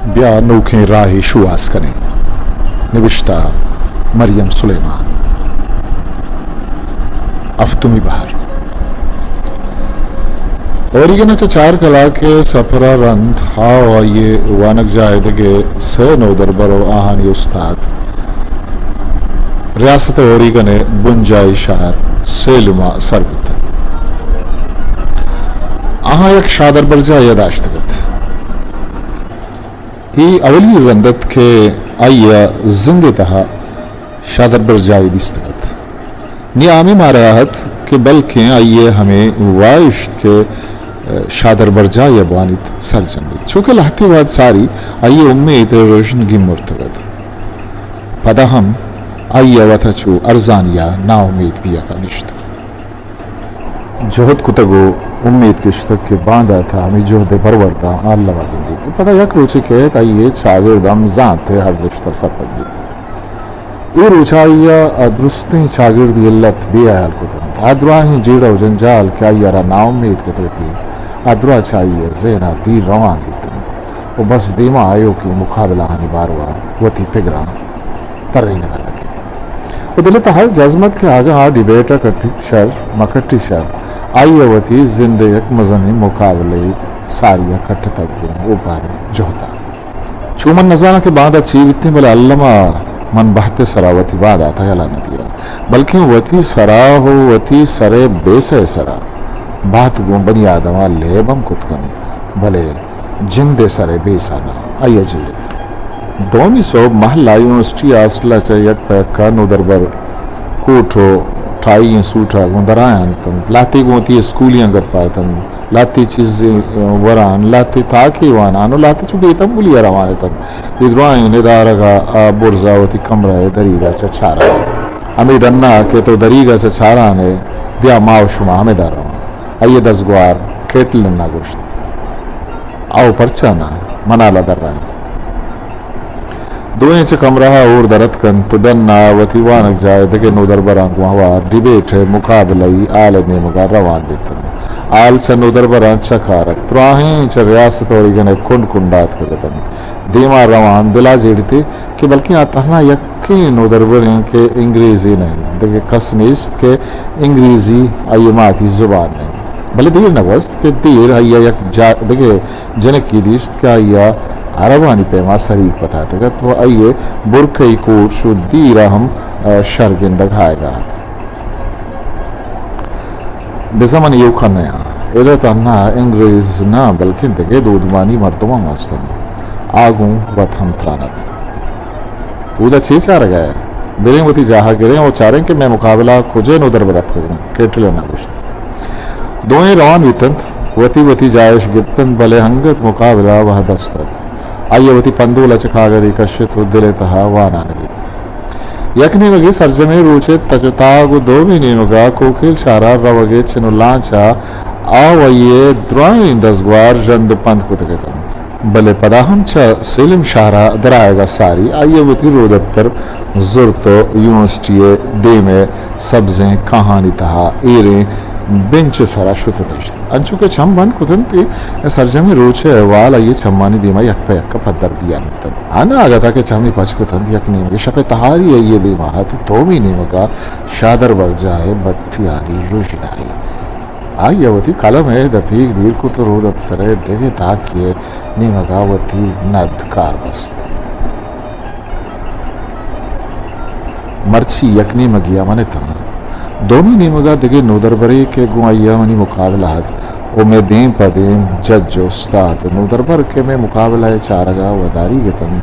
بیا نوکیں راہے شوہاز کنیں۔ نبشتہ مریم سلیمان۔ ہفتمی بہر۔ اوریگن ءَ چہ چار کلاک ءِ سپر ءَ رند ہا و آئی ءِ وانگجاہ ءِ دگہ سئے نودربر و آہانی استاد ریاست اوریگن ءِ بنجاہی شہر سیلم ءَ سر بوتگ۔ آہاں یک شادربرجاہے ءَ داشتگ ات۔ اے اولی رند ات کہ آئی ءَ زند ءِ تہا شادربرجاہے دیستگ ات۔ نی آ ہمے مارا ات کہ بلکیں آئی ءَ ہمے واہشت کہ شادربرجاہے ءَ بوانیت سرجم بیت، چوکہ لہتے وہد ساری آئی ءِ امیت ءِ رژن گیمرتگ ات۔ پدا ہم آئی ءَ وت ءَ چو ارزانی ءَ ناامیت بیگ ءَ نشتگ۔ جہد کتگ و امیت گشتگ کہ باندات ءَ ہمے جہد ءِ برورد ءَ الم ءَ گندیت۔ پدا یک روچے کئیت، آئی ءِ چاگرد ہم زانت ءِ ارزشت ءَ سرپد بیت۔ اے روچ ءَ آئی ءَ درستیں چاگردی علت بے ہیال کت انت۔ آ دراہیں جیڑہ و جنجال کہ آئی ءَ را ناامیت کتگ ات، آ دراہ چہ آئی ءِ ذہن ءَ دیر روان بیت انت و بس دیما آیوکیں مقابلہانی باروا وتی پگراں ترینگ ءَ لگیت و دل ءِ تہا جزم ات کہ اگاں آ ڈیبیٹ ءَ کٹیت شر، مہ کٹیت شر، آئی ءَ وتی زند ءِ یک مزنیں مقابلہ ءِ ساری ءَ کٹتگ گوں اوپاریں جہد ءَ۔ چو من نزاناں کہ باندا چے بیتیں، بلے الم ءَ من بہت ءِ سرا وتی باندات ءَ یلہ نہ دیاں، بلکیں وتی سرا و وتی سر ءِ بیسہ ءِ سرا بہت گوں بنی آدم ءَ لیب ہم کت کنت، بلے جند ءِ سر ءِ بیسہ نہ، آئی ءَ جیڑت۔ دومی سہب مہلا یونیورسٹی ہاسٹل ءَ چہ یک پہ یک ءَ نودربر کوٹ و ٹائی ئیں سوٹ ءَ گوں درایان اتنت، لہتے گوں وتی اسکولیاں گپ ءَ اتنت، لہتے چیزے وران، لہتے تاکے وانان و لہتے چو بے تمبلی ءَ روان اتنت۔ اے دراہیں ندارگ ءَ آ برز ءَ وتی کمرہ ءِ دریگ ءَ چہ چاران ات۔ ہمے ڈن ءَ کہ تو دریگ ءَ چہ چاران ئے، بیا ما و شما ہمدا رواں۔ آئی ءِ دزگوار کیٹلن ءَ گوشت۔ او پرچا نہ، منال ءَ درائینت۔ دوئیں چہ کمرہ ءَ ہور در اتک انت و ڈن ءَ وتی وانگجاہ ءِ دگہ نودربراں گوں ہوار ڈیبیٹ ءِ مقابلہ ئی ہال ءِ نیمگ ءَ روان بیت انت۔ ہال چہ نودربراں چہ کار ات، دراہیں چہ ریاست اوریگن ءِ کنڈ کنڈ ءَ اتکگ ات انت۔ دیما روان دل ءَ جیڑت ئے کہ بلکیں آ تہنا یکیں نودربر انت کہ انگریزے نہ انت، دگہ کس نیست کہ انگریزی آئی ءِ ماتی زبان نہ انت۔ بلے دیر نہ گوست کہ دیر آئی ءَ یک جا-، دگہ جنکے دیست کہ آئی ءَ عربانی پیما سریگ پتاتگ ات و آئی ءِ برکئی کوٹ چو دیر ءَ ہم، آ، شر گندگ آیگ ءَ ات۔ بزاں من ایوک ءَ نیاں، ادا تہنا انگریز نہ بلکیں دگہ دودمانی مردم ہم است انت۔ آ گوں وت ہم تران ات۔ اودا چے چارگ ءَ ئے؟ بریں وتی جاہ ءَ گریں و چاریں کہ مئے مقابلہ ءَ کجے نودربر اتکگ انت، کیٹلن ءَ گوشت۔ دوئیں روان بیت انت، وتی وتی جاہ اش گپت انت، بلے انگت مقابلہ ءَ وہد است ات۔ آئی ءَ وتی پندول ءَ چہ کاگدے کشت و دل ءِ تہا وانان بیت۔ یک نیمگے سرجمیں روچ ءِ تچ و تاگ و دومی نیمگ ءَ کوکیل شہر ءَ روگ ءِ چن و لانچ ءَ آ و آئی ءِ دراہیں دزگوار ژند و پند کتگ ات انت۔ بلے پدا ہم چہ سیلم شہر ءَ درآیگ ءَ ساری آئی ءَ وتی رودپتر زرت و یونیورسٹی ءِ دیم ءِ سبزیں کاہانی تہا ایریں بنچ ءِ سرا شت و نشت۔ انچو کہ چم بند کت انت، اے سرجمیں روچ ءِ احوال آئی ءِ چمانی دیما یک پہ یک ءَ پدر بیان ات انت۔ اناگت ءَ کہ چمی پچ کت انت، یک نیمگے شپ ءِ تہاری آئی ءِ دیما ات، دومی نیمگ ءَ شادربرجاہ ءِ بتیانی رژنائی۔ آئی ءَ وتی قلم ءِ دپیگ دیر کت و رودپتر ءِ دگہ تاکے ءِ نیمگ ءَ وتی ند کار بست۔ مرچی یک نیمگے ءَ من اتاں۔ دومی نیمگ ءَ دگہ نودربرے کہ گوں آئی ءَ منی مقابلہ ات و مئے دیم پہ دیم جج و استاد و نودربر کہ مئے مقابلہ ءِ چارگ ءَ وداریگ ات انت،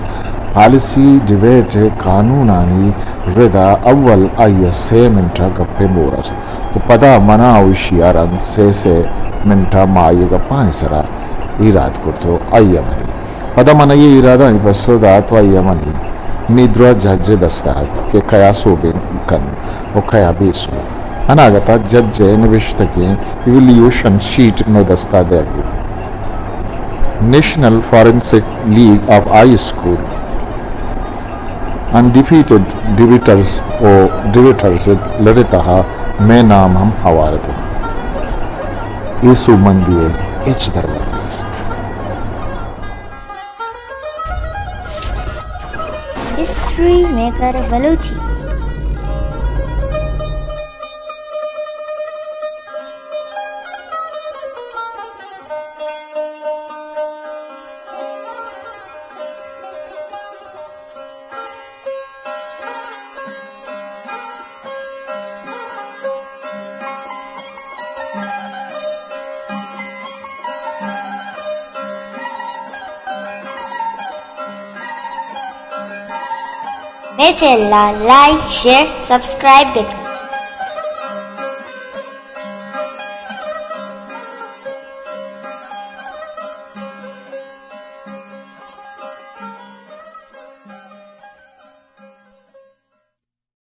پالیسی ڈیبیٹ ءِ قانونانی رد ءَ اول آئی ءَ سے منٹ ءَ گپ ءِ مور است و پدا من ءَ و ایشی ءَ رند سے سے منٹ ءَ ما آئی ءِ گپانی سرا ایراد کرت و آئی ءَ منی۔ پدا من آئی ءِ ایرادانی پسو دات و آئی ءَ منی نی دراہ جج ءِ دست ءَ ات کہ کیا سوبین کنت و کیا بے سوب۔ اناگت ءَ جج ءِ نبشتگیں ایویلیوشن شیٹ مئے دست ءَ دئیگ بوت۔ نیشنل فارنسک لیگ آف ہائی اسکول، ان ڈیفیٹڈ ڈیبیٹرز و ڈیبیٹرز لڑ ءِ تہا مئے نام ہم ہوار ات انت۔ اے سوبمندی ءِ ہچ درور نیست۔ ہسٹری میکر بلوچی۔ مئے چینل ءَ لائک، شیئر، سبسکرائب بکن۔